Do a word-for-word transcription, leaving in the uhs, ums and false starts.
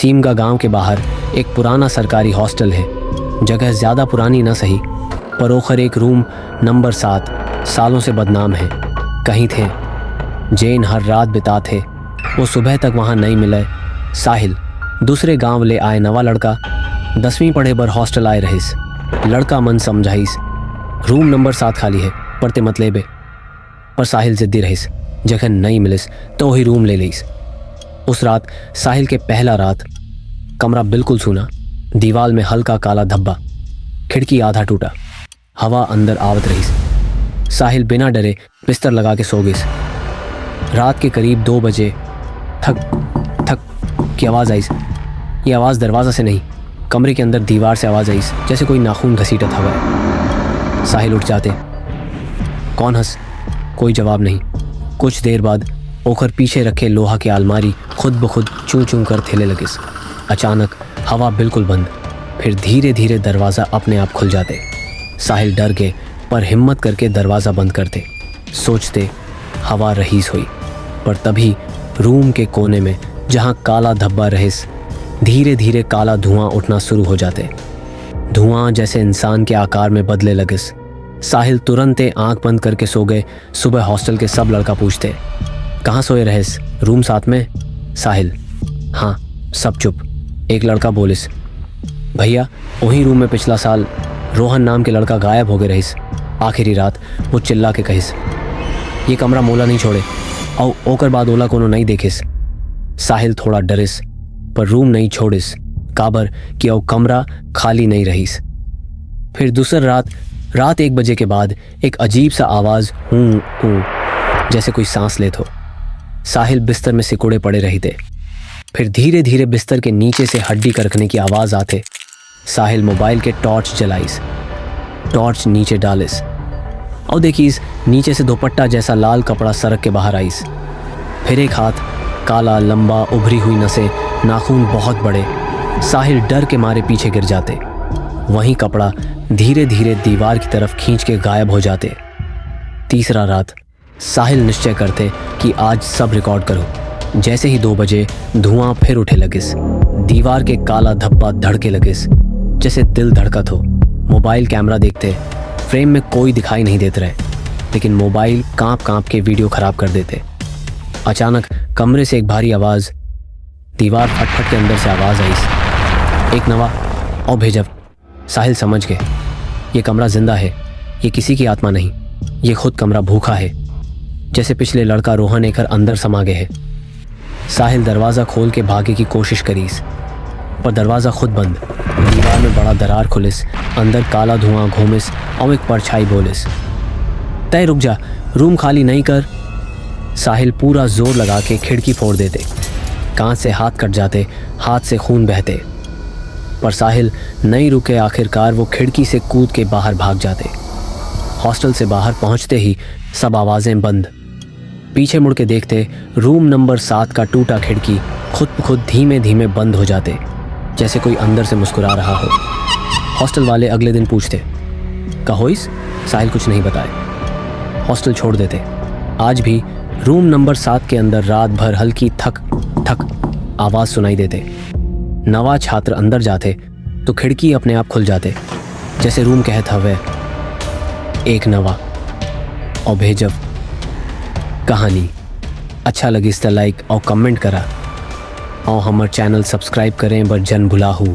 टीमगा गांव के बाहर एक पुराना सरकारी हॉस्टल हे। जगह ज्यादा पुरानी ना सही, पर ओखर एक रूम नंबर सात सालों से बदनाम हे। कहिथे, जेन हर रात बिताथे, वो सुबह तक वहां नइ मिलय। साहिल, दूसरे गांव ले आय नवा लड़का, दसवीं पढ़े बर हॉस्टल आय रहिस। लड़का मन समझाइस, रूम नंबर सात खाली हे, पर ते मत लेबे। पर साहिल जिद्दी रहिस, जखन नइ मिलिस, त ओही रूम ले लिस। उस रात साहिल के पहला रात। कमरा बिल्कुल सूना, दीवाल में हल्का काला धब्बा, खिड़की आधा टूटा, हवा अंदर आवत रहिस। साहिल बिना डरे बिस्तर लगा के सो गिस। रात के करीब दो बजे थक थक की आवाज आइस। ये आवाज दरवाजा से नहीं, कमरे के अंदर दीवार से आवाज आइस, जैसे कोई नाखून घसीटत हवय। साहिल उठ जाते। कौन हस? कोई जवाब नहीं। कुछ देर बाद ओखर पीछे रखे लोहा के अलमारी खुद ब खुद चूं चूं कर थेले लगिस। अचानक हवा बिल्कुल बंद, फिर धीरे धीरे दरवाजा अपने आप खुल जाते। साहिल डर गए, पर हिम्मत करके दरवाजा बंद करते। सोचते, हवा रहीस होई। पर तभी रूम के कोने में, जहां काला धब्बा रहिस, धीरे धीरे काला धुआं उठना शुरू हो जाते। धुआं जैसे इंसान के आकार में बदले लगिस। साहिल तुरंते आंख बंद करके सो गए। सुबह हॉस्टल के सब लड़का पूछते, कहाँ सोए रहेस? रूम सात में? साहिल, हाँ। सब चुप। एक लड़का बोलिस, भैया, वही रूम में पिछला साल रोहन नाम के लड़का गायब हो गए रहिस। आखिरी रात वो चिल्ला के कहिस, ये कमरा मोला नहीं छोड़े। अउ ओकर बाद ओला कोनो नहीं देखिस। साहिल थोड़ा डरिस, पर रूम नहीं छोड़िस, काबर कि अउ कमरा खाली नहीं रहिस। फिर दूसर रात, रात एक बजे के बाद एक अजीब सा आवाज, हूं हूं, जैसे कोई सांस लेत हो। साहिल बिस्तर में सिकुड़े पड़े रहिते। फिर धीरे धीरे बिस्तर के नीचे से हड्डी करकने की आवाज आते। साहिल मोबाइल के टॉर्च जलाइस, टॉर्च नीचे डालिस, और देखिस, नीचे से दुपट्टा जैसा लाल कपड़ा सरक के बाहर आइस। फिर एक हाथ, काला, लंबा, उभरी हुई नसें, नाखून बहुत बड़े। साहिल डर के मारे पीछे गिर जाते। वहीं कपड़ा धीरे धीरे दीवार की तरफ खींच के गायब हो जाते। तीसरा रात। साहिल निश्चय करते कि आज सब रिकॉर्ड करो। जैसे ही दो बजे, धुआं फिर उठे लगिस। दीवार के काला धब्बा धड़के लगिस, जैसे दिल धड़कत हो। मोबाइल कैमरा देखते, फ्रेम में कोई दिखाई नहीं देत रहे, लेकिन मोबाइल कांप कांप के वीडियो खराब कर देते। अचानक कमरे से एक भारी आवाज, दीवार फटफट के अंदर से आवाज आइस, एक नवा और भेजब। साहिल समझ गए, ये कमरा जिंदा है, ये किसी की आत्मा नहीं, ये खुद कमरा भूखा है, जैसे पिछले लड़का रोहन एकर अंदर समा गए है। साहिल दरवाजा खोल के भागे की कोशिश करीस, पर दरवाजा खुद बंद। दीवार में बड़ा दरार खुलिस, अंदर काला धुआं घूमिस और एक परछाई बोलिस, तय रुक जा, रूम खाली नहीं कर। साहिल पूरा जोर लगा के खिड़की फोड़ देते। कांच से हाथ कट जाते, हाथ से खून बहते। पर साहिल नहीं रुके, आखिरकार वो खिड़की से कूद के बाहर भाग जाते। हॉस्टल से बाहर पहुंचते ही सब आवाजें बंद। पीछे मुड़ के देखते, रूम नंबर सात का टूटा खिड़की खुद ब खुद धीमे धीमे बंद हो जाते, जैसे कोई अंदर से मुस्कुरा रहा हो। हॉस्टल वाले अगले दिन पूछते, का होइस? साहिल कुछ नहीं बताए, हॉस्टल छोड़ देते। आज भी रूम नंबर सात के अंदर रात भर हल्की थक थक आवाज सुनाई देते। नवा छात्र अंदर जाते तो खिड़की अपने आप खुल जाते, जैसे रूम कहत हवे, एक नवा और भेजब कहानी। अच्छा लगिस त लाइक और कमेंट करा, और हमर चैनल सब्सक्राइब करें बर जन भुलाहू।